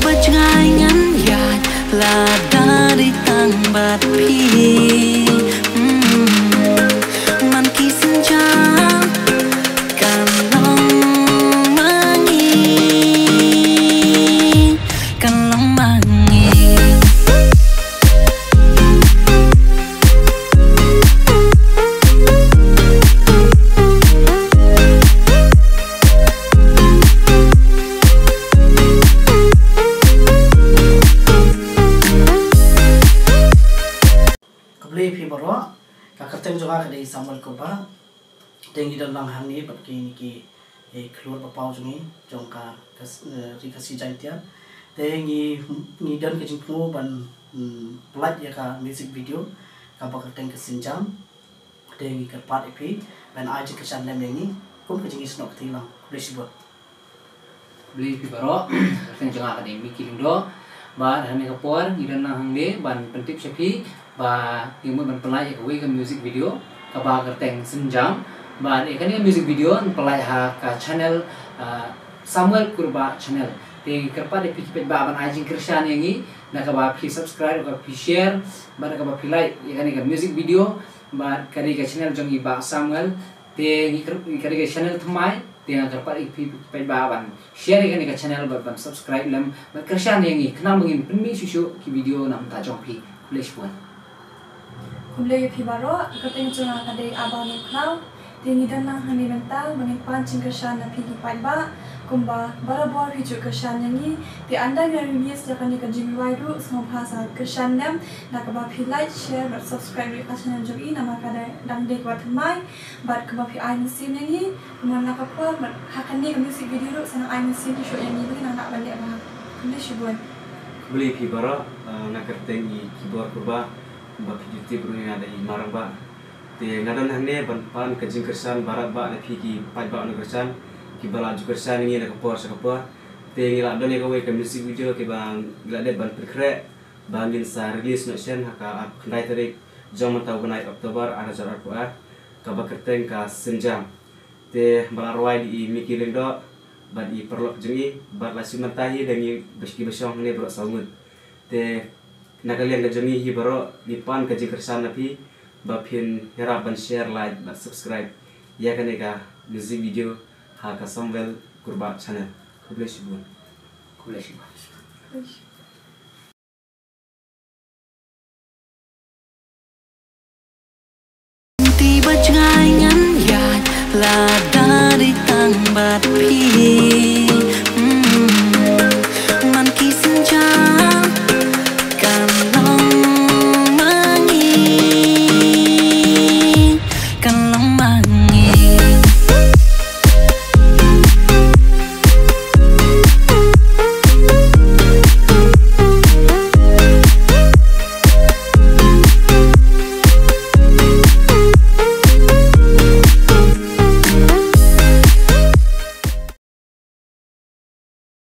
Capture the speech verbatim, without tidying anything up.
Ba jngai ngan ïaid lada dei tang bad phi. Mm. Man ki sienjam kan long ma ngi, kan long ma ngi. Khublei phi baroh, ka kyrteng jong nga ka dei Samuel Kurbah. Te ngi don lang hangne bad kine ki, eh, khlur papaw jong ngi jong ka, ka, eh, Ri Khasi Jaiñtia. Te ngi, ngi don ka jingthmu ban, mm, pynlait ïa ka music video kaba kyrteng Ka Sienjam. Te ngi kyrpad ïa phi ban ai jingkyrshan lem ïa ngi kum ka jingisnoh kti lang. Khublei shibun. Khublei phi baroh, ka kyrteng jong nga ka dei Mickey Lyngdoh. Bad ha kane ka por ngi don lang hangne ban pyntip sha phi ba ngi mut ban pynlait ïa kawei ka music video kaba kyrteng Sienjam. Bad ïa kane ka music video ngi pynlait ha ka channel, ah, Samuel Kurbah Channel. Te ngi kyrpad ïa phi ki paidbah ban ai jingkyrshan ïa ngi da kaba phi subscribe, da kaba phi share, bad da kaba phi like ïa kane ka music video. Bad ka dei ka channel jong i Bah Samuel. Te ngi kyrpad, ka dei ka channel thymmai, te nga kyrpad ïa phi paidbah ban share ïa kane ka channel bad ban subscribe lem bad kyrshan ïa ngi khnang ba ngin pynmih shuh shuh ki video na bynta jong phi. Khublei shibun. Khublei ïa phi baroh, ka kyrteng jong nga ka dei Aba Nongkhlaw. Te ngi don lang hangne mynta ba ngin pan jingkyrshan na phi ki paidbah. Kumba barabor phi ju kyrshan ïa ngi. Te ynda ngi release ïa kane ka jingrwai ruh sngewbha sa kyrshan lem da kaba phi like, share bad subscribe ïa ka channel jong i namar ka dang dei kaba thymmai. Bad kaba phi ai mynsiem ïa ngi, kumba na ka por, bad ha kane ka music video ruh sa nang ai mynsiem shuh ïa ngi ba ngin nang lah ban leh bha. Khublei shibun. Khublei phi baroh, eh, nga kyrteng i Kibor Kurbah, ba phi ju tip ruh ïa nga da i Marangbah. Te nga don hangne ban pan ka jingkyrshan baroh ba na phi ki paidbah nongkyrshan, kiba la ju kyrshan ïa ngi na ka por sha ka por. Te ngi la don ïa kawei ka music video kiba ngi la dep ban pynkhreh ba ngin sa release noh shen ha ka khyndai tarik jong mynta u bnai October ar hajar arphew ar, kaba kyrteng Ka Sienjam. Te ba la rwai da i Mickey Lyngdoh bad i paralok jong i, bad la shu mynta hi da ngi ba ki ba shong hangne baroh saw ngut. Te na ka liang ka jong ngi hi baroh ngi pan ka jingkyrshan na phi ba phin ïarap ban share, like bad subscribe ïa kane ka music video ha ka Samuel Kurbah Channel. Khublei shibun. Khublei shibun. Te ba jngai ngan ïaid lada dei tang bad phi.